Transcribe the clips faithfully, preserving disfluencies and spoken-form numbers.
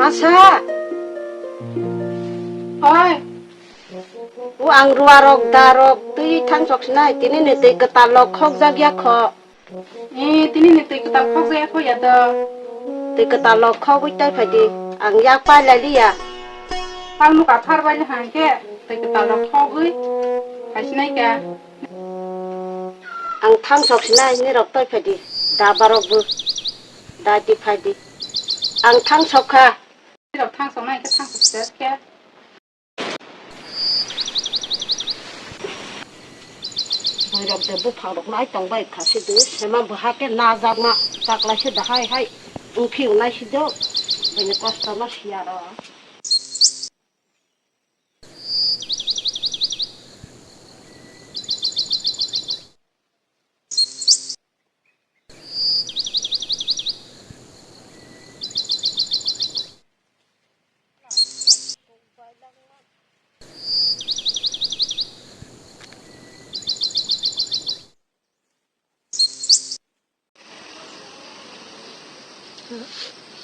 Asa. Oi. O ang ruarok darok twi thangsok sinai, tini ni twi kwtal rok khokjak ya kho. Eh, tini ni twi kwtal khokjak ya kho ya do. Twi kwtal rok khogwi tai phai di. Ang yak pai lai li ya. Pal muka phar bai le hang khe twi kwtal rok khogwi khai sinai ka. Ang thangsok sinai, nirok toi phai di, da barok bo, da di phai di. Ang thangsok kha. Nirok thangsok nai khe thangsok se khe. Boirok de buphang rok nai tong bai kha se de, sema bo ha khe na jak ma, chaklai se da hai hai, wng phi nai si do, bini kosto no siya rw.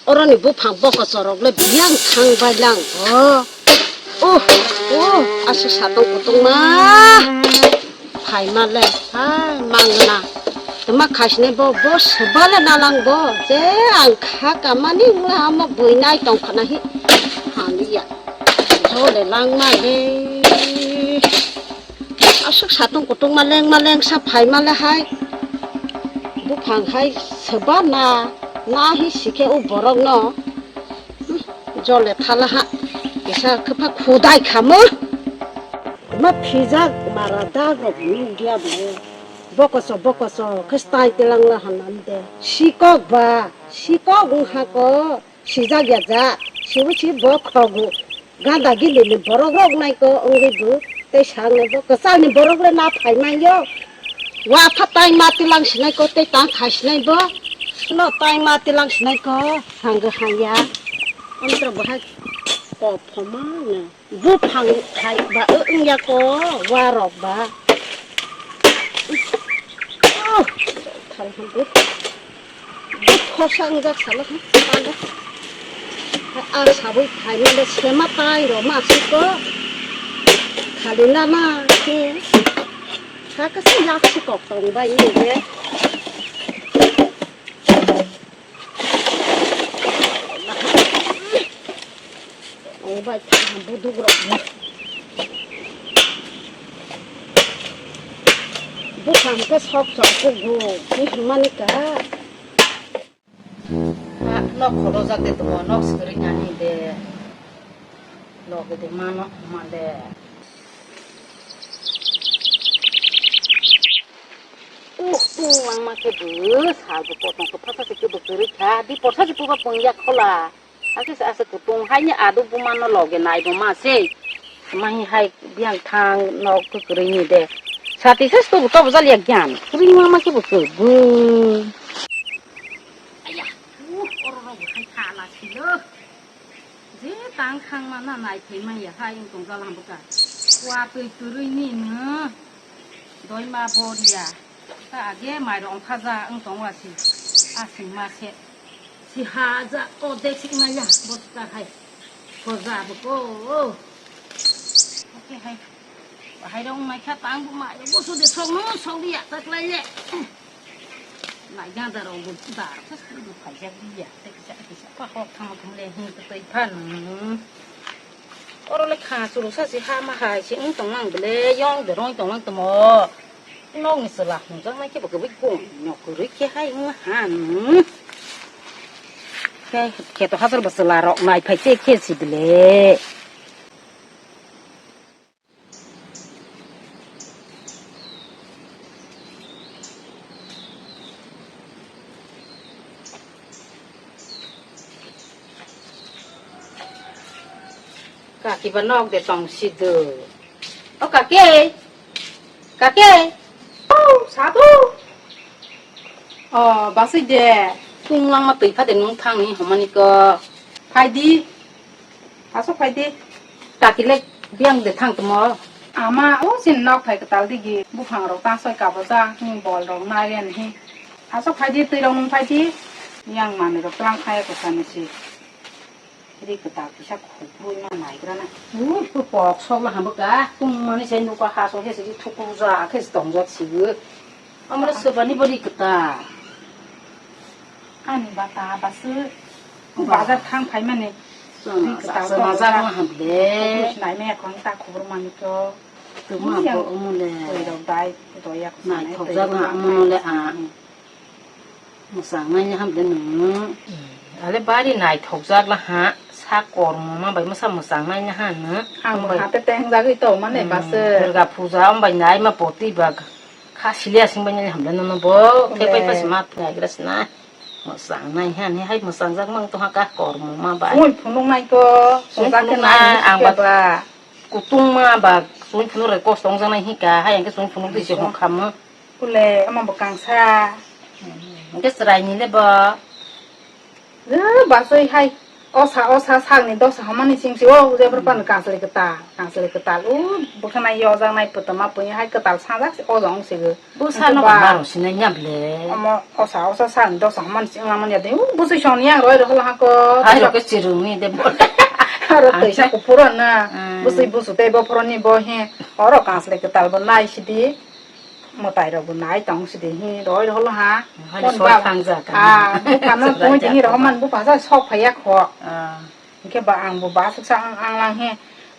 Oroni buphang bokochorok le biyang thang bai lang bo. Oh, oh, aswk satong kutung ma. Phai ma le, hai mangna. Tuma khaisne bo, bo swba le nalang bo. Je ang kha kamani wngla amo buinai tong khana hi. Haliya. Jo le lang ma le. Aswk satung kutung ma leng ma leng sa phai ma le hai. Buphang hai swba na, na hi sikhe o borok no. Hmm, jole thala ha. Kisa khapha khudai khamo. Ma phijak mara dag rok nung dia bo. Bokoso bokoso khe stai tilang la hanan de. Sikok ba, sikok wng ha ko. Sijak ya ja, sibu si bo khogu. Ganda gili ni borok rok nai ko wngwi bu tei sang nai bo kwchal ni borok le na phai man yo. Wa pha tai ma tilang sinai ko tei tang khai sinai bo. No tai ma tilang sinai ko hang go hang ya. Antro bo hai ko phoma no. Buphang khai ba wng ya ko warok ba. Oh, khai hwn bu. Bu khosa wng jak salo hwn. A sabui khai ma le sema tai ro ma si ko. Khali na na ke. Kha ka si yak si kok tong bai ni de. Ang bai thang buduk rok ni. Buphang khe sok sok kugo, ni hwnmani ka. Ha, nok khoro jak de tamo, nok swrwng ani de. Log de mano, ma de. Uh, uh, ang ma khe bwsal bo kotong khe pha pha se khe bo kwrwi kha. Di porsa se puba pungya khola. Ake se ase kutung haini adu buma no loge nai bo ma se. Mahi hai biang thang nok khe kwrwi ni de. Sati se sto to bo jal ya gyan. Kwrwi ma ma khe bo kwrwi. Aya, uh, oro rok hai kha la silo. Je tang khang ma na nai phai ma ya hai wng tong jal ham bwkha. Wa twi kwrwi ni no. Doi ma bor ya. Ta age mai rong phaja wng tong wa si. Asing ma se. Si ha ja ko de sik ma ya. Bo ta hai. Ko ja bo ko. Oke hai. Bahai rok wng nai kha tang bo mai rok bo so de sok no sok ya ta klai le. Nai ganda rok bo dar khe sini bo phaijak ya. Tei kisa kisa pa hok thang thang le hin tei phan. Oro le kha churu sa si ha ma hai si wng tong nang bele yong de roi tong nang tamo. Nok ni chwla hwnjak nai khe bo kwbui kung nok kwrwi khe hai wng han. Khe kheto hajar bo chwla rok nai phai che khe si bele. Kaki ba nok de tong si do. O kaki, kaki. O, sadu. O, basui de. Tung langma twi pha de nung thang ni homani ko. Phai di. Asok phai di. Kaki le biang de thang tamo. Ama o sin nok phai kwtal digi. Buphang rok ta soi kabo ja. Ni bol rok nai ren hi. Asok phai di, twi rok nung phai di. Yang mani rok tlang khai ko sani si. Ri kwtal kisa khubrwi ma naigra na. Ui, kok sok la hambo ka. Tung mani sai nuka ha so he se thukru ja khe se tong jak si. Amra sobani bari kwtal. Ani bata basu. Ba. Bazar thang phai mani. Ri kwtal sa to ma ja ka. Ma hamle. Nai me khon ta khubur mani to. Tuma bo umule. Twi rok dai, to yak. Nai thok jak na umule a. Mwsang nai ham de nung. Ale bari naithokjak la ha, sa kormo ma bai mwsa mwsang nai ha no. Ang bo ha te teng jagwi to mane base. Durga puja om bai nai ma poti ba kha silia sing bai nai ham de no bo thek pai pas ma nai gra sna. Mwsang nai ha ni hai mwsang jak mang to ha ka kormo ma bai. Sui phunuk nai to, sui phunuk nai ang ba. Kutung ma ba sui phunuk re kos tong jak nai hi ka hai ang ke sui phunuk di se hok kham. Kule, ama bwkang sa. Hwnkhe chwraini le bo. Eh, basoi hai. O sa, o sa, sakni dosa hamani sing si, o, je phar pan kansle kwtal, kansle kwtal. U, bwkha nai yojak nai pwtoma pwini hai kwtal sangjak si, o jong si go. Bo sa no ba maro sinai nya ble. Omo, o sa, o sa, sakni dosa hamani sing lamani ya de. U, bwsoi song ni ang roi roi holo hako. Hai rok ke chirung ni de bo. Aro tei sa kuphur na. Hmm. Bwsoi busu tei bo phoro ni bo he. Oro kansle kwtal bo nai si di. Mwtai rok bo nai tong si de hi roi roi holo ha. Hali kon soi ba thang ja ka. Ah, bupha no tong de hi rok man bupha sa sok phai ya kho. Ah. Hwnkhe ba ang bo basuk sa ang, ang lang he.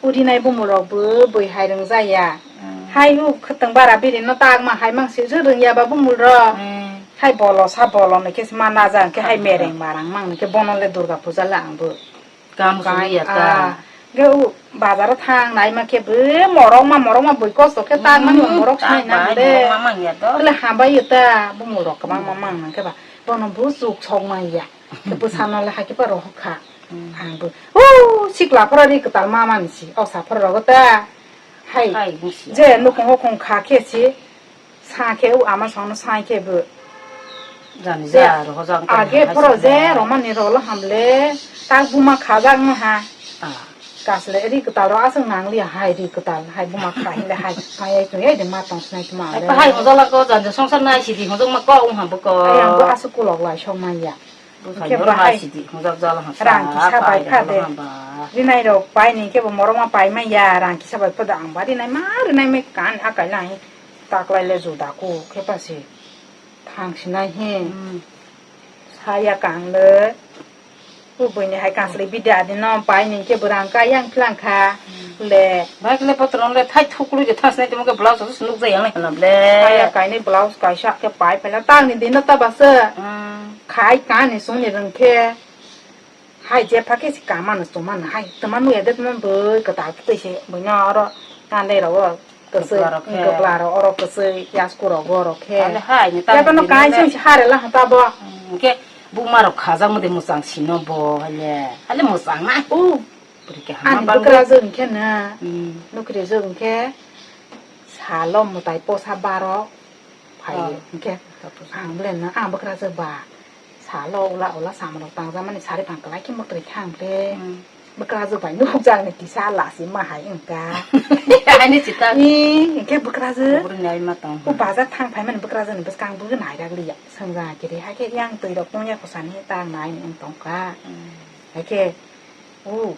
Uri nai bumul rok bo bwihai rwng ja ya. Ah. Hai u khwtwng bara biri no tak ma hai mang si rwng ya ba bumul rok. Hmm. Hai bolo sa bolo no khe ma na ja hwnkhe hai mereng marang mang hwnkhe bono le Durga puja le ang bo. Kam kai, suri ya ta. Ah, ge u bazar o thang nai ma khe bw morok ma, morok ma bui kosto khe ta mani. Hmm, morok ta sinai na bai, de. Morok ma mang ya to. Kle ha bai ya ta, bumul rok kwbang ma mang nang khe ba. Bono bu chuk sok ma ya. Khe bwsa no le ha khe ba rohok kha. Hmm. Ang bo, "O, sikla phora ri kwtal ma mani si, o sa phora rogo ta." Hai, hai, busi. Je nukung hokung kha khe si. Sa khe u ama songno sai khe bo. Jani je ja, roho jang tong age hai phoro je sile. Romani rolo hamle, tak buma khajak no ha. Ah. Kasle ri kwtal ro aswk nang li hai ri kwtal, hai buma kha hile hai, hai ai tong ai de ma tong sinai tuma le. Hai hojala ko janja songsar nai sidi hojak ma ko ung ha bo ko. Ai ang bo aswk kulok lai sok ma ya. Hwnkhe bahai rang kisa bai kha de. Rinai rok pai ni khe bo morok ma pai man ya, rang kisa bai phodo ang ba rinai ma rinai mai kan a kai lai. Taklai le juda ku khe pasi thang sinai he. Hmm. Saya kang le. U buini hai kasli bidi adi no pai ni khe bo rang ka yang phlang kha. Hmm. Le. Bai kle potro le thai thuklu je thas nai timo khe blouse su nuk ja yang le hana le. Saya kaini blouse kaisa khe pai phela tang ni din no ta basa. Hmm. Khai kani songni rwng khe, hai jepha khe se kamano chumano hai twmano ya de twmano bwrwi kwtal khe twi se buino oro kandai rogo kwswi, kwpla rok khe. Kwpla rok oro kwswi, yasku rogo oro khe. Ale hai ni tamo bini le. Jepha no kaisa se hare la hata bo. Hmm, hwnkhe buma rok khajak mode mwchang sino bo hale. Hale mwchang na. U. Bwrwi khe hama ani bangwi. Bwkrajwk hwnkhe na. Hmm. Nukrijwk hwnkhe salo mwtai posa baro. Phai, oh, hwnkhe ang bwle no, ang bwkrajwk ba salo ula ula samungrok tangjakmani sari phang kwlai khe mwtwrwi kha ang bwle. Hmm. Bwkrajwk bai nukjak ni kisa lasi ma hai wngkha. Ani chita. Ni hwnkhe bwkrajwk. Bwrwi ni ai ma tong. O bazar thang phaimani bwkrajwk ni bwskang bwkhe nairak liya. Swngjak kiri hakhe yang twi rok tongya khosani ta nai wng tongkha. Hmm. Hakhe o.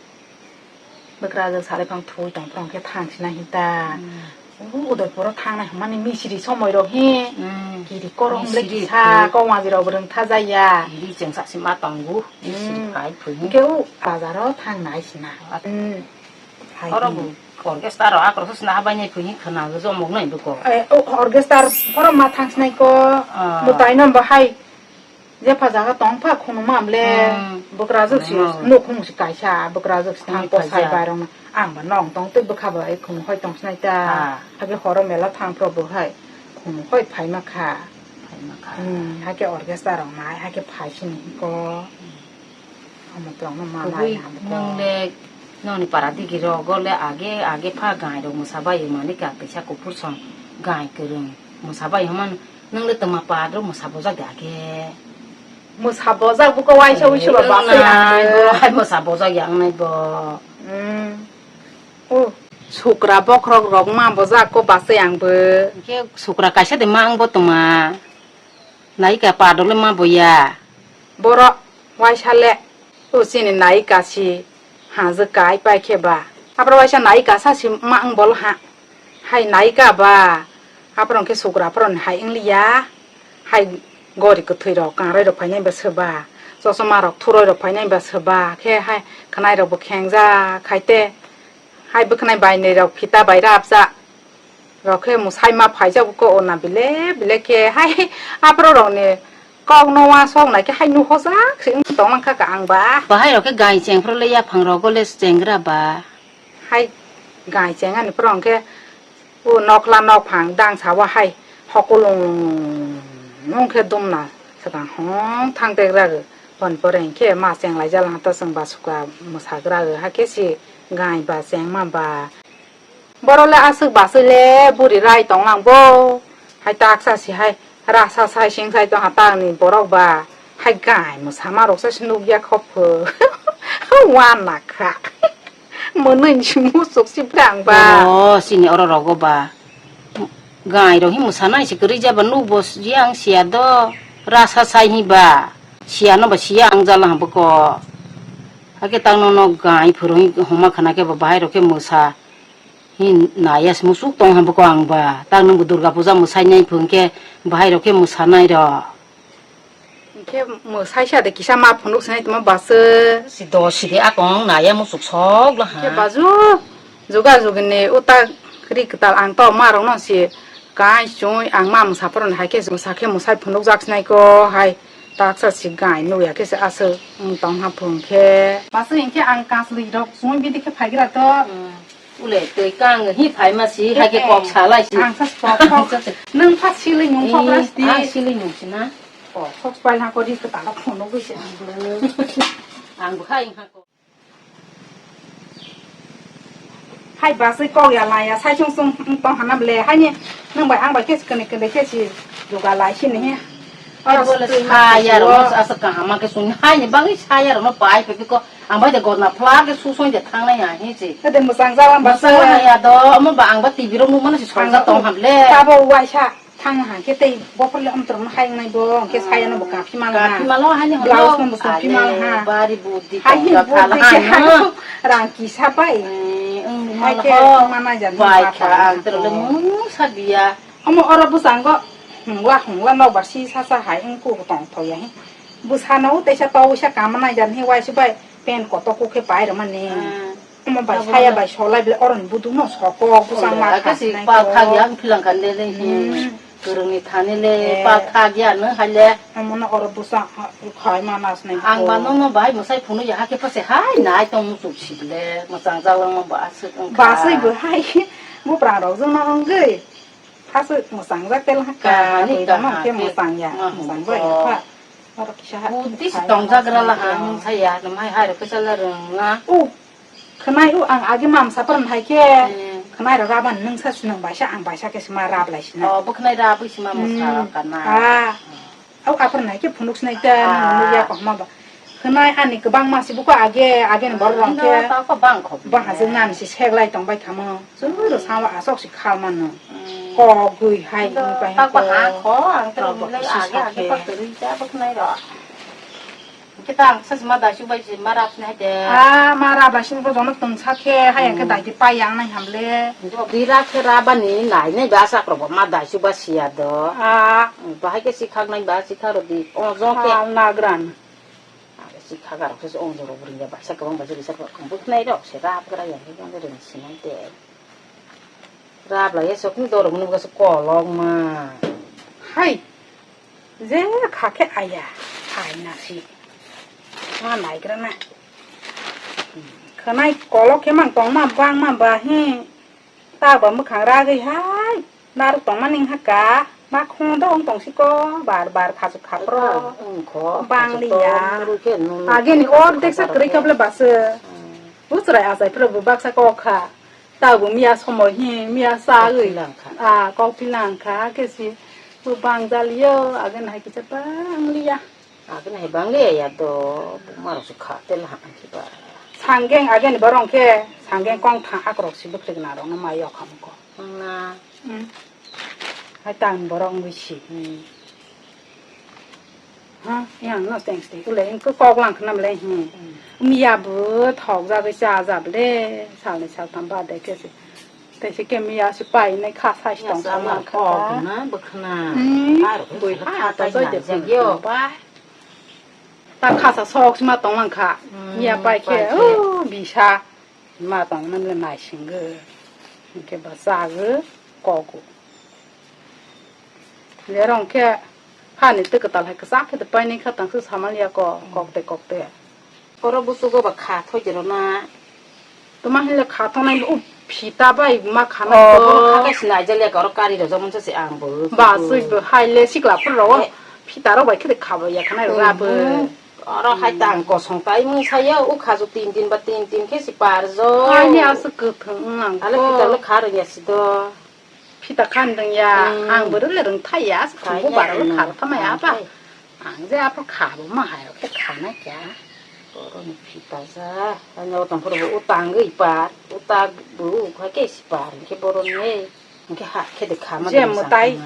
Bwkrajwk salai phang thui tong phang khe thang sina hinta. Hmm. U Udaipuro thangnai hwnmani misiri somoi rok he. Hmm. Kiri korom le misiri kisa thwi. Kok wanji rok bo rwng tha jaya. Kiri chengsa sima tongo. Misiri, hmm, phai thwi. Hwnkhe u bazaro thangnai sina. Ah. Hmm. Hai oro hwnkhe. Orchestra rok akrok sina habai nai thwi khwna jomok nai duko. Eh, o orchestra oro ma thang sinai ko. Ah. Mwtai no bahai. Jepha jaga tong pha khunuma amle, hmm, bwkrajwk si, khunuma. Nukhung si kaisa, bwkrajwk si thang khunui posai kaisa. Bairokno. Ang ba nong tong twi bwkha bai khunui hoi tong sinai ta. Ah. Hake horo mela thang phro bo hai khunui hoi phaima kha. Phaima kha. Hmm, hake orchestra rok nai, hake phai sini ko. Omo tong no ma kubui nai ham ko. Nwng le Noni para digi rogo le age age pha gai rok mwsa bai mani ka kaisa kuphur song gai kwrwng mwsa bai hwnmano nwng le twma pa rok mwsa bojak de age. Mwsa bojak buko waisa wi soba ba se ang bo hai mwsa bojak ya wngnai bo. Hmm. O. Sukra bokhorok rok ma bojak ko ba se ang bo. Hwnkhe sukra kaisa de ma ang bo twma. Naika pa rok le ma boya. Borok waisa le. O chini naika si. Hajwk kai pai khe ba. Aphro waisa naika sa si ma wng bol ha. Hai naika ba. Aphro hwnkhe sugra phro ni hai wng liya. Hai gori kwthwi rok, kangroi rok phainai ba soba. Chosma rok thuroi rok phainai ba soba. Khe hai khwnai rok bo khengjak khai te. Hai bwkhnai bai nwi rok phita bai rapjak. Rok khe mwsai ma phaijak ko ona bile bile khe hai aphro rok ni kok no uansuk nai khe hai nukhojak se wng tong lang kha ang ba. Bahai rok khe gai cheng phro le yaphang rogo le chengra ba. Hai gai cheng ani phro hwnkhe o nokla nokphang dangsa o hai hokulung nung khe dumna swkang hong thang tek rag. Pon pore hwnkhe ma cheng lai jala to chwng ba suka mwsa gra hakhe si gai ba cheng ma ba. Borok le aswk baswi le buri rai tong lang bo. Hai taksa si hai rasa sai sing sai tong ha tang ni borok ba. Hai gai mwsama rok se nukya khop pho. Wana kha. Mwnwi ni musuk si brang ba. Oh, sini oro rogo ba. Gai rok hi mwsanai si kwrwi jaba nuk bo yang sia do. Rasa sai hi ba. Sia no ba sia ang jala ha bwko. Hakhe tang no no gai phuru hi homa khana khe ba bahai rok khe mwsa. Hi naya se musuk tong hambo ko ang ba. Tak nungbo Durga puja mwsai nai phung khe bahai rok khe mwsanai rok. Hwnkhe mwsai sa de kisa ma phunuk sinai tongma bwswk. Si do si de akong naya musuk sok la ha. Khe baju juga jugini utak ri kwtal ang to ma rok no si kai choi ang ma mwsa phoro hai khe mwsa khe mwsai phunuk jak sinai ko hai taksa si gai nuk ya khe se aswk wng tong ha phung khe. Bwswk hwnkhe ang kasli rok chumui bidi khe phaigra to. Hmm. Ule twi kang hi phai ma si, hai khe kok salai si. Ang sa kok kok. Nung pha silai nung kok ras di. Ang silai nung si na. Oh, kok pai na ko di ko ta ko no gwi se. Ang bo hai ha ko. Hai ba se kok ya la ya, sai chung chung tong hanam le. Hai ni nung bai ang bai khe kene kene khe si juga lai si ni. Oro bole saya ro no asa kaham ma khe sung hai ni bangwi saya ro no pai pe ko. Ang bai de gotna phlak khe susoi de thangnai ya hi chi. Kede mwchang jala ba. Mwchang jala ya do, omo ba ang ba T V rok nukmano si songjak tong ham le. Tabo waisa thang ha khe tei bophor le amtwrwng hai wngnai bo, hwnkhe saya no bo kaphi mal ha. Kaphi malo hani hono. Blouse no bo songphi mal ha. Bari buddi hai hi tongja buddi khala khe ha. Rang kisa pai. Eh, wng hai khe ho. Mana jan bai kha ang tero le mung sa biya. Omo oro bwskango hungla hungla nokbar si sa sa hai wng ku tong thok ya hi. Bwsano teisa to uisa kama nai jan hi waisa bai pen kotor kuk khe pai rwmani. Hmm. Omo bai saya bai solai bele oroni buduk no sokok bwsang ma kha si pal thak ya ang philang khan le le hi. Hmm. Kwrwngni thani le pal thak ya no hai le. Omo no oro bwsang khai ma nas nai. Ang ba nono bai mwsai phunu ya hakhe pase hai nai tong muchuk si le mwchang jak langma ba aswk wng kha. Ba swi bo hai buprang rok jwng no wngwi. Hasu mwchang jak tel ha ka, kahani twi rok no kaham khe khe mwchang ya, mwchang bai kha. Oro kisa ha. Buddhist tong jak ra la ha, nwng sa ya, nwng hai hai rok kisa la rwng na. U, khwnai u, ang agi mam sa pran hai khe, khwnai rok raban nwng sa si nwng bai sa, ang bai sa khe si ma rab lai si na. Oh, bo khwnai rab wi si ma mwsa ka na. Ah. Au aphar nai khe phunuk sinai ta, ah, nang nukya kahma ba. Khwnai ani kwbangma si buko age, age ni borok rok khe. Ino ta ko bang kho. Bahajwk nani si seglai tong bai khamo. Chwngno samo asok si kha mano. Hmm. Kok gwi hai wng pai ha ko. Ta ko ha kho, ang tei rok bo nilai kisa age, age khe. Pa kwrwi ta bo khwnai rok. Kita ang sas ma dai su bai si ma rap sinai de. Ah, ma rap lai sini ko jono tong sa khe, hai ang khe dai di pai yang nai ham le. Dira khe rabani nai nai ba sak rok bo ma dai su ba sia do. Ah. Bahai khe sikhak nai ba sikhak rw di. O jo khe. Ah, nagran. Aro sikhak aro khe ong jorok bwrwi ya baisa kwbang baisa bisa kwbang bwkhnai rok se rap gra ya khe bang rwng sinai de. Rap lai ya sok ni dorok ni bwkha se kolok ma. Hai. Je kha khe aya. Hai na si. Ma nai gra na. Khwnai kolok khe mang tong ma bang ma ba hi. Ta ba mwkhang ragwi hai narwk tongmani wngkha ka, ma khung do wng tong siko, bar bar khachuk khaphro. Wngkho, bang khachuk liya. Tong rwkhe nunu ageni khachuk ordek sa khapar kwrwi khe. Kha bwle bwswk. Hmm. Bo chwrai achai phuru bo baksa kok kha. Ta bo miya somoi hi, miya chagwi. Kok philang kha. Ah, kok philang kha, khe si bo bang jaliyo, ageni hai kisa bang liya. Agini hai bang le ya do, buma rok se kha tel ha ang khiba. Sanggeng agini borok khe, sanggeng kong thang akrok si bwkhwrwk na rok no ma yok ham ko. Wngna. Hmm. Hai tang borok wngwi si. Hmm. Ha, yang no teng si. Ule wng kok lang khna mle hi. Hmm. Miya bu. Bo thok jagwi cha jab le, salni saltham bade khe se. Tei se kemiya se painai kha sai tong Yasa tong ama man kha kok ta. Na bwkhana. Hmm, Aro bui kha kha ta sai joi de nai phung jagyo. Pai. Ta khasa sok sima tong lang kha. Hmm, Miya pai khe, pai khe. Oh, bisa. Ma tong nam le nai singgo. Hingke ba chago, kogo. Lerong khe hani twi kwtal hai kwchak khe twi painai kha tang suk samal ya ko, kokte kokte. Oro busugo ba kha thoi jero na. Tuma hinle kha thonai u phita bai ma khana Oh, to. Bono kha kai sinai jali ka oro kari rojak mansa se ang bo. Ba sui bo hai le sikla phur ro. Eh. Phita rok bai khe kha bai ya khana ra bo. Mhm. Oro hai tang kosong tai mung saya u kha ju tin tin ba tin tin khe si par jo. Hai ni asu kwthwng ang Ale ko. Phita le kha ro ya si do. Phita khan rwng ya, Hmm. Ang bo rwle rwng thai ya, Thai khumbu ya, baro le hmm. Kharo tama ya Ang ba. Thai. Ang je aphor khabo ma hai khe khana kya. Boroni phita ja, ang o tong phoro bo utang gwi par, uta bo u kha ke si par, ke boroni, ke ha, ke de khama Je de mutai,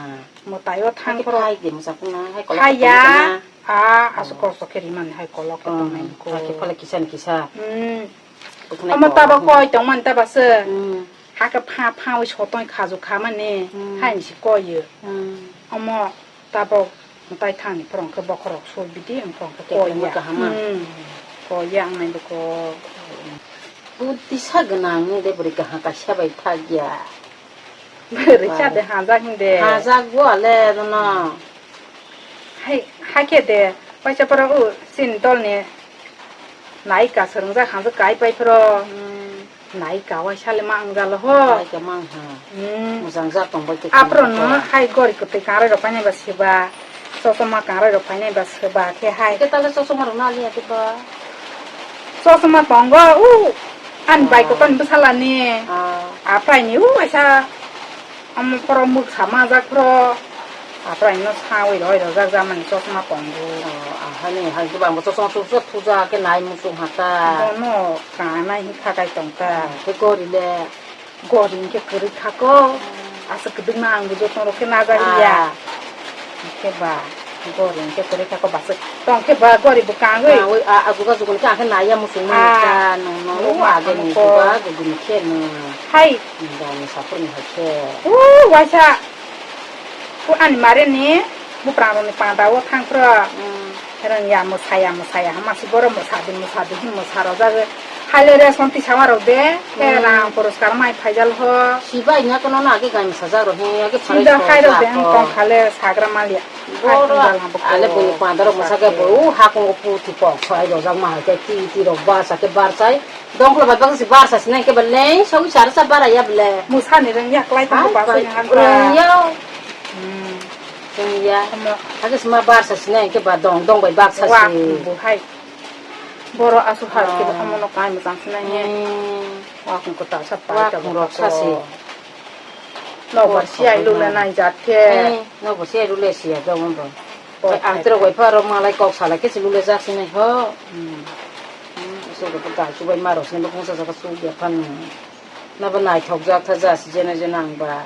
mutai o thang phoro. Hai de musa kuna, hai kolok Hai ya, a, asu kosto khe rimani hai kolok khe tongnai ko. Hai khe phale kisa ni kisa. Hmm. Omo tabo koi tongmani tabo se. Hmm. Hake pha pha wi sotoi khaju kha mani Hmm. Haini si koyo. Hmm. Omo tabok tai thani phorong khe bokhorok soi bidi ang phorong khe Khe koya. Khe kaham ma? Hmm. Koya ang nai boko. Buddhi sa gwnang ni de bwrwi kaham kaisa bai thak ya. Bwrwi sa de hajak hinde. Hajak bo ale no. Hai, hakhe de, waisa phoro o chini dolni naika swrwngjak hangjak kai pai phoro. Hmm. Naika waisa le ma wngjalo ho. Naika mang ha. Hmm. Mujang jak tong bai khe Aphoro tong no bai. Hai gori kwtwi kangroi rok painai ba swba. Chosoma kangroi rok painai ba swba khe hai. Khe tale chosoma rok naliya khe ba. Chosoma tongo u ani Ah. Bai kotor ni bwsala ni. Ah. Aphai ni u waisa. Omo phoro mwksa majak phoro. Aphro aino sa oi roi rojak jamani chosma tongo. Oh, ahani hai khe bangbo chosma suk suk thuja khe nai muchung hata. Bono kanai hi khakai tongta. Khe gori le. Gori hinkhe kwrwi khako. Hmm. Aswk kwdwkma ang bo joto rok khe najak liya. Ah. Hinkhe ba gori hinkhe kwrwi khako baswk. Tong khe ba gori bo kangwi. Kangwi, a, a, juga juguni khe ang khe naiya muchung mani Ah. Kha, nung, nung, Nung o age ni ko. Juga juguni khe nung. Hai. Nung da ni saphur ni hai khe. O waisa. O ani mare ni buprang rok ni panda o thang phro. Hmm. Rang ya mwsaya, mwsaya, hama si boro mwsa di, mwsa di, hin mwsa rojak. Hai le ration tisa ma rok de. Khe Hmm. Rang poroskar mai phaijal ho. Sibai nya kono na age gai mwsajak rok hin age Sinda pharai hai rok de sojak hang ho. Tong khale sagra maliya. Boro ale bini pandaro mwsake bo hakung puthi pok sai rojak ma hai khe ti ti rok barsa khe barsai dongkholo bai baksa si barsa sinai khe beleng sawi sara sa bara ya bele. Musani reng ya klai tong Hai, barsa bai, yang reng ya. Hmm. Reng ya. Hakhe sima barsa sinai khe ba dong dong bai baksa si. Wa bu hai. Boro asu hai khe Ah. Hamono kai mujang sinai he. Hmm. Wa kung ko ta sa pai Wa ta kung rok sa si. Nokbar si ai lule nai jat khe. Eh, nokbar si ai lule si ya jong bo. Ang tro bai pharo malai kok salai khe si lule jak sinai ho. Hmm. Hmm, so ko ta chu bai maro sinai bo kung sa sa ka su ya phan. Na ba nai thok jak tha ja si jena jena ang ba.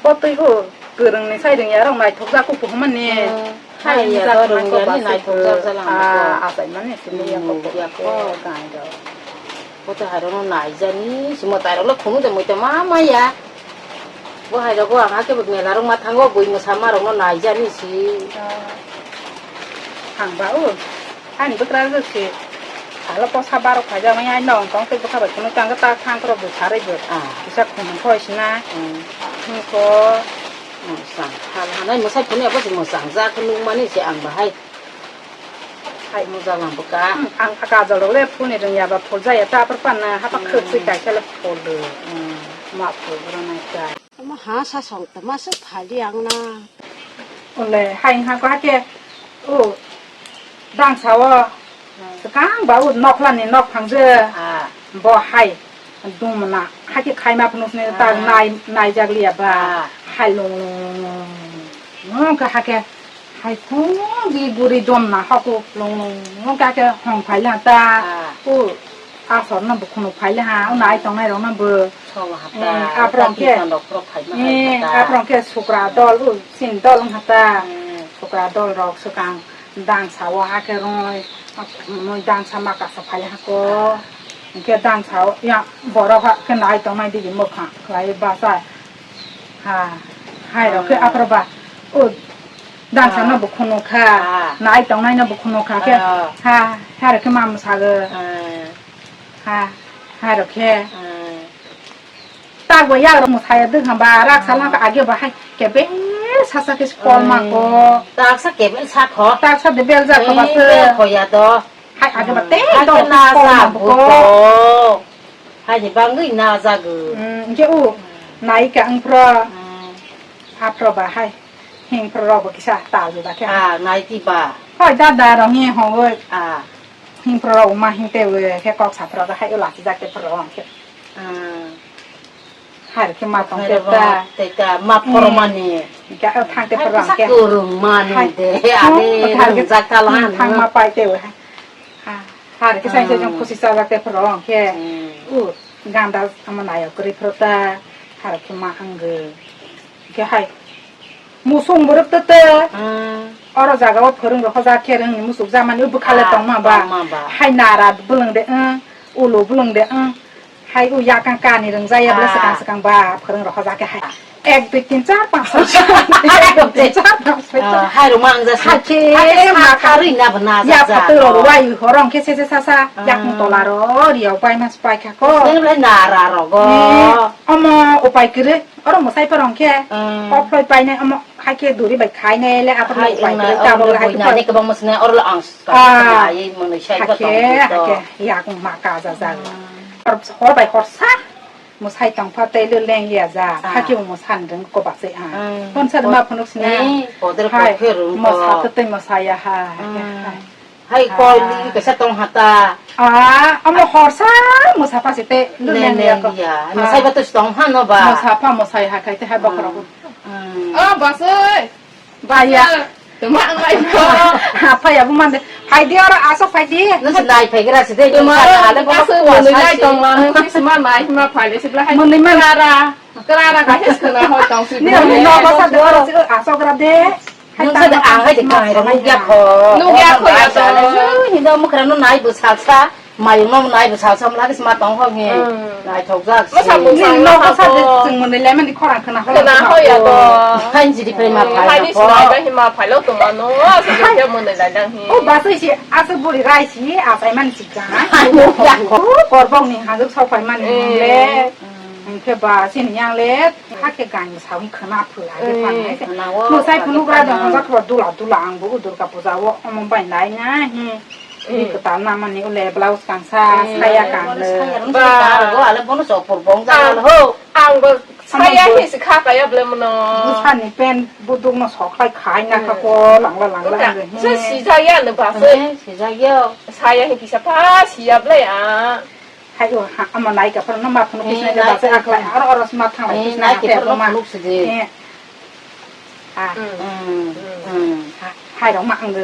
Bo twi ho kwrwng ni sai rwng ya rok nai thok jak ku phumani. Hmm. Hai ya to rwng ya ni nai thok jak jalang ko. Ah, asai mani sini ya ko. Ya ko. Kai do. Bo to haro no nai jani, si mwtai rok le khunu de moi to ma ma ya. Bo hai rok ang hake mela rok ma thango bui mwsa ma rok no nai jani si. Thang ba o. Ani bwkra rok si. Alo posa barok phai ja mai ai nong tong te bwkha bai khunu tang ta thang rok bo sarai bo. Ah. Kisa khunu khoi sina. Hmm. Khunu ko. Mwsang hal hanai mwsai phunu abo si mwsang ja khunu mani si ang bahai. Hai mujalang bwkha. Hmm, ang kajol rok le phulni rwngya ba phul jaya ta apor panna hapa Hmm. Khwk swi kaisa le phul rw. Hmm. Ma phul rw nai ta. Omo ha sa song tama se phali ang na. Ole hai ha ko hake. O dang sao. Hmm. Swkang ba o nokla ni nok phang je. Ah. Bo hai. Dum na hake khai ma phunuk ne ta Ah. Nai nai jak liya ba. Ah. Hai lung lung lung lung. Nong ka hake. Hai khung di guri dom na haku lung lung lung ka ke hong phai la ta. Ah. U asor no bu khunu phai la ha, u nai tong nai rok no bu. Song ha ta. Hmm, aprong ke. Kisan rok phro phai ma Eh, hai ta. Aprong ke sukra dol, u sin dol ha ta. Hmm. Sukra dol rok swkang dang sao ha ke roi. Mui dansa ma kasa phai hako. Hingke dansa o ya borok ha ke nai tong nai digi mokha khlai basa. Ha, hai rok khe aphro ba. O dansa no bo khunu kha. Nai tong nai no bo khunu kha khe. Ha, ha rok khe ma mwsago. Ha, ha rok khe. Tak bo yagrok mwsaya dwkha ba, raksa lama age ba hai kebel sasa khe kol ma ko. Taksa kebel sa kho. Taksa de bel ja kho ba se. Bel kho ya do. Hai age ba te do kol ma ko. Hai ni bangwi na jago. Hingke u naika wngphro. Aphro ba hai hingphro rok bo kisa tal da khe. Ah, nai ti ba. Hoi dada rong ye hongoi. Ah. Hingphro rok ma hingte we khe kok saphro ga hai u lachijak te phro rong khe. Har khe ma tong te ta. Te ta ma phormani. Ga thang te phormang khe. Kurung mani de. Ade thang jak ta la. Thang ma pai te we. Ha. Har khe sai sai jong khusi sa jak te phormang khe. U ganda ama nayo kri phro ta. Har khe ma ang ge. Khe hai. Musung borok tete. Oro jaga o phwrwng rok hojak khe rwng musuk jamani o bwkhale tongma ba. Hai nara bwlwng de wng, ulo bwlwng de wng. Hai o yakang kani rwng jaya bwle swkang swkang ba phwrwng rok hojak khe hai. Ek, dui, tin, char, panch, choi, sat, ek, dui, tin, char, panch, choi, sat. Hai rok ma ang jasa. Hai khe ma kharwi na bana ya phato rok wai horong khe se se sa sa yakung tola ro riyo pai mas pai kha ko. Nara rogo. Omo upai kwrwi. Oro mwsai phorong khe, kok phloi painai omo hai khe duri bai khainai le aphuru hai bai khe tabok le hai khe. Kwbangma swnai oro ang swkang swkang ai mwnwi sai khe tong khe. Yakung ma kaja jago. Hor bai horsa mwsai tong pha tei le leng ya ja. Hakhe bo mwsan rwng ko ba se ang. Phone sa ma phunuk sina. Hai mwsa tei mwsa ya ha. Hai kol ni kaisa tong hata. Ah, amo horsa mwsapha se te luleng ya ko. Mwsai ba to tong hano ba. Mwsapha mwsai ha khai te hai bokhorok. Oh, basoi. Baya. Tuma ang lai ko. Ha phai abu mande. Phai di oro aso phai di. Nung se nai phai gra se de. Tuma ale bo kaso ko nung nai tong ma nung se ma nai ma phai de se bla hai. Muni ma. Krara. Krara ka hes kana ho tong se. Ni no ko sa de oro se aso gra de. Nung sa de ang hai de kai ro nung ya kho. Nung ya kho ya to. Hinda mukra no nai bu salsa, mayung no nai bu salsa mla kis ma tong ho nge. Nai thok jak. Masa bu nung no ko sa de sing mun le mani khorang khana ho. Khana ho ya to. Hai jiri phai ma phai. Hai ni sinai da hi ma phai lo to ma no. Sa de ke mun le dang hi. O ba sai si asa buri rai si asai man si ga. Korbong ni hanguk sau phai man le. Hingke ba sini yang le. Hakhe gang sawi khwna phwla khe phanai se. Mwsai phunuk gra dong hwnjak khe dula dula ang bo Durga puja o omo bai nai na hi. Ri kwtal namani ule blouse kangsa saya kang le. Ba go ale bono chopor bong jang ho. Ang bo saya hi se kha kaya ble mono. Bwsani pen buduk no sok khai khai na kha ko langla langla. Se sijaya no ba se. Sijaya. Saya hi kisa pa siya ble a. Hai o ha ama nai ka phano ma phano kisna de ba se aklai aro oro ma thang lai kisna nai ke phano ma phano se de. Ha. Hai rong ma ang de.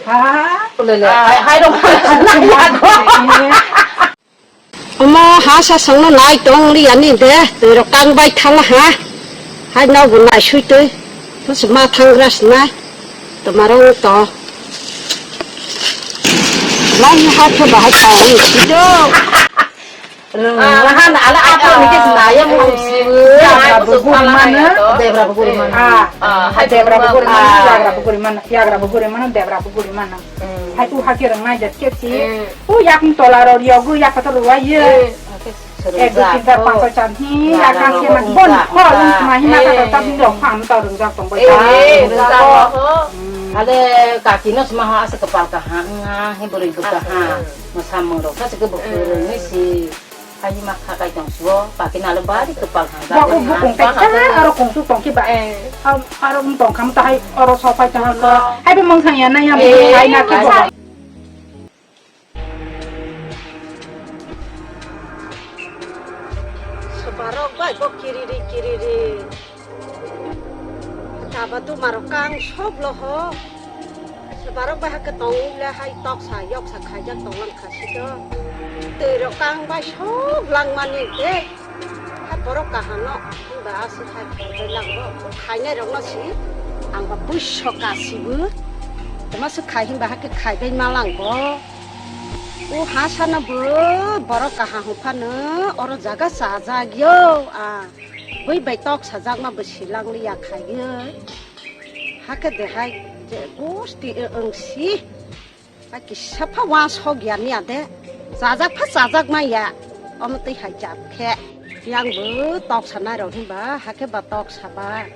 Ha. Le le. Hai rong ma. Omo ha sa song no nai tong li ani de. Twi rok kang bai thang ha. Hai nau bu nai sui twi. Mas ma thang ras na. Tomarong to. Lai ha khe bahai ta ni sido. Rung. Lahan ala apa ni kes naya mu sibu. Debra bu guri mana? Debra bu guri mana? Ah, hai debra bu guri mana? Yagra bu guri mana? Yagra bu guri mana? Debra bu guri mana? Hai u hakhe rang nai jat ke si. U yak tola ro yogu yak to ro ye. Ek, dui, tin, char, panch, choi, chan, hi, ya, kan, se, man, bon, ho, lung, sma, hi, ma, ka, ta, ta, bini rok, phang, ta, rung, jak, tong, bai, ta, rung, jak, ho. Ale, kaki no, sma, ho, asa, kepal, kaham, nga, he, bwrwi, bu, kaham. Mwsamung rok, sa, se, ke, bu, rung, ni, si. Hai, ma, kha, kai, tong, suo, kaki, na, le, bari, kepal, kaham. Bo, bu, kong, kai, ta, aro, kong, su, tong, ki, ba. Aro, tong, kam, ta, hai, aro, so, pai, ta, ko. Hai, be, mong, sang, ya, na, ya, hai, na, ki, bo. Swbarok bai bo kiriri kiriri. Kaba tumarok kang sok loho. Swbarok bai hakhe tong le hai toksa yoksa khaijak tonglang khasito. Twi rok kang bai sok langmani de. Hai borok kaham no hinba aswk hai khaijak langbo. Khainai rok no si ang ba buiso ka sibu. Tama swk khai hinba hakhe khaibai ma langbo. O ha sana bo borok kaham hwnphano oro jaga chajak yo, a bui bai tok sajakma bo silang liya khayo. Hakhe de hai je gusti wng si. A kisa pha wa sok ya ni ade. Chajak pha chajak ma ya. Omo twi hai jat khe. Yang bo tok sanai rok hinba hakhe ba tok saba.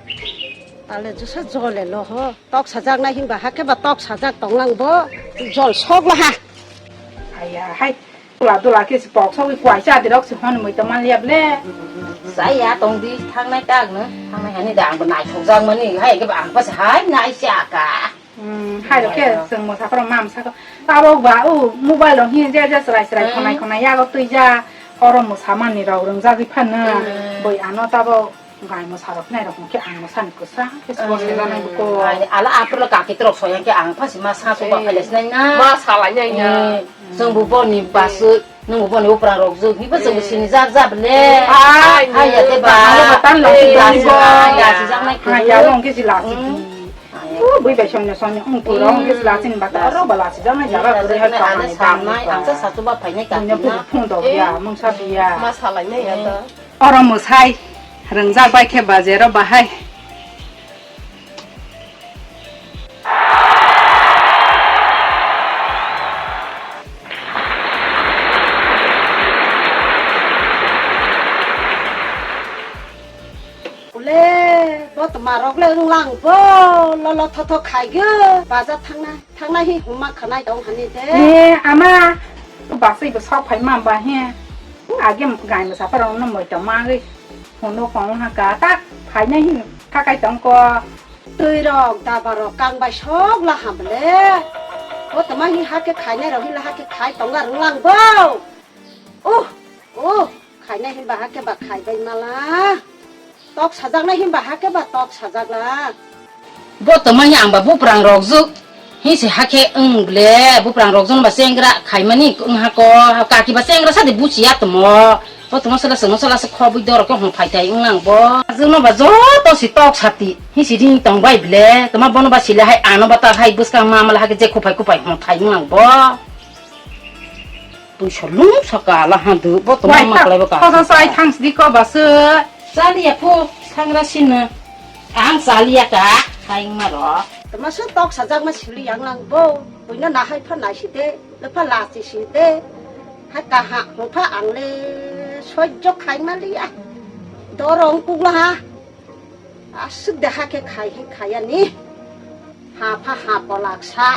Tale jusa jole lo ho. Tok sajaknai hinba hakhe ba tok sajak tonglang bo, jol sok la ha. Aya hai. Dula dula khe si pok sogwi kwai cha dirok si hon mui tongma liya ble. Saya tong di thangnai tak no. Thangnai hani da ang bo naithok jak mani hai khe ba ang pas hai nai cha ka. Hmm, hai rok khe chwng mosa phano mam sa ko. Tabok ba u mobile rok hi je je chwrai chwrai khonai khonai yago twi ja. Oro mosa mani rok rwngjagwi phano. Boi ano tabok. Gai mosa rok nai rok khe ang mosa ni kwsa khe sbo se janai buko. Ai, ala apro lo kaki trok soya khe ang phasi ma sa so ba phale sinai na. Ma salai nai na. Eh, chwng bo boni baswi, nwng bo boni uprang rok jwk, hibo chwng bo sini jak jak le. Ai, ai, ya te ba. Ai, ya, lasi bo. Lasi jak nai khe. Ai, ya, wng khe si lasi di. O bui bai somnya somnya wng pura wng khe si lasi ni bata oro ba lasi jak nai jaga kwrwi hai tong nai tang nai. Ang sa sa chuba phai nai kaki na. Phung dok ya, mungsa biya. Ma salai nai ya ta. Oro mwsai rwngjak bai khe ba jero bahai. Ule, bo tma rok le wng lang bo, lolo thotho khai gw, baja thangna. Thangnai hi hwnma khwnai tong hani de. He, ama, basui bo sok phai ma ba he. Age gai mosa pharo no moi tong ma gai. Phone no phone ha ka ta phai nai hi thakai tong ko. Twi rok, daba rok, kang bai sok la ham le. O tama hi ha khe khai nai rok hi la ha khe khai tong ga rung lang bo. Oh, oh, khainai hinba hakhe ba khaibai mala. Tok sajaknai hinba hakhe ba tok sajakla. Bo tongmani ang ba buprang rokjwk. Hinsi hakhe wng ble buprang rokjwk ba chengra khaimani wng hako. Kaki ba chengra sadi buchiya tomo. Bo tongma sala sengno sala se khobwi dorok khe hong phai thai wng lang bo. Jwkno ba joto si tok sati. Hinsi ring tong bai ble. Toma bono ba sile hai ano ba ta hai bwskang ma mala hakhe je khuphai khuphai hong thai wng lang bo. Twi solung saka ala ha du, bo tong ma klai bo ka. Khosa sai thang sidi ko ba se. Chaliya phu, sangra sino. Ang chaliya ka, hai ma ro. Tama se tok sajak ma sili yang lang bo. Buino na hai pha nai si de, le pha la chi si de. Hai ka ha, mo pha ang le sojjo khai ma liya. Dorong kugla ha. Aswk de hakhe khai hi khayani. Ha pha ha polak sa.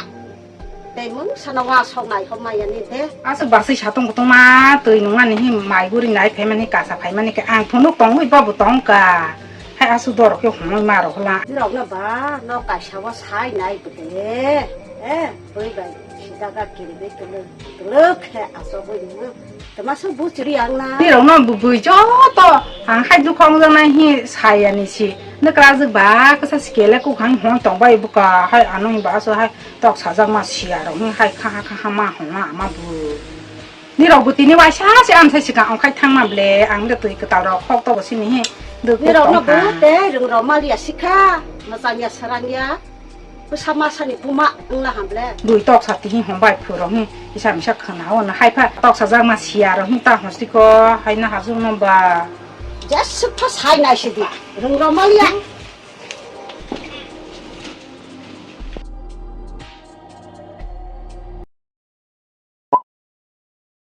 Tei mung sana wa sok nai hom maya ni de. Aswk basui satong kutong ma twi nung ani hi mai guri nai phaimani kasa phaimani khe ang phunuk tongwi babu tong ka. Hai aswk dorok khe hwnwi ma rok hwla. Nirok no ba no kaisa o sai nai bwthe. Eh, bui bai sijaga kiri bai tulu. Tulu khe aswk bui nung. Tama sung bu chiri ang na. Nirok no bu bui joto ang hai dukhong jang nai hi sai ani si. Nukra jwk ba kasa sikele kukhang hon tong bai buka hai ano hi ba so hai tok sajak ma sia rok hi hai kha kha ma hon ma ma bu. Nirok bu tini waisa se ang sai sikang ong khai thang ma ble ang de twi kwtal rok khok to bo sini hi. Nirok no bu te rung rok maliya sikha. Masang ya sarang ya. Bwsa masani buma wngna hamle. Bui tok sa tihing hom bai phuro hi isa misa khana o na hai pha tok sa jak ma sia ro hi ta hosti ko hai na hajung no ba. Jesuk pha sai nai sidi. Rung ro maliya.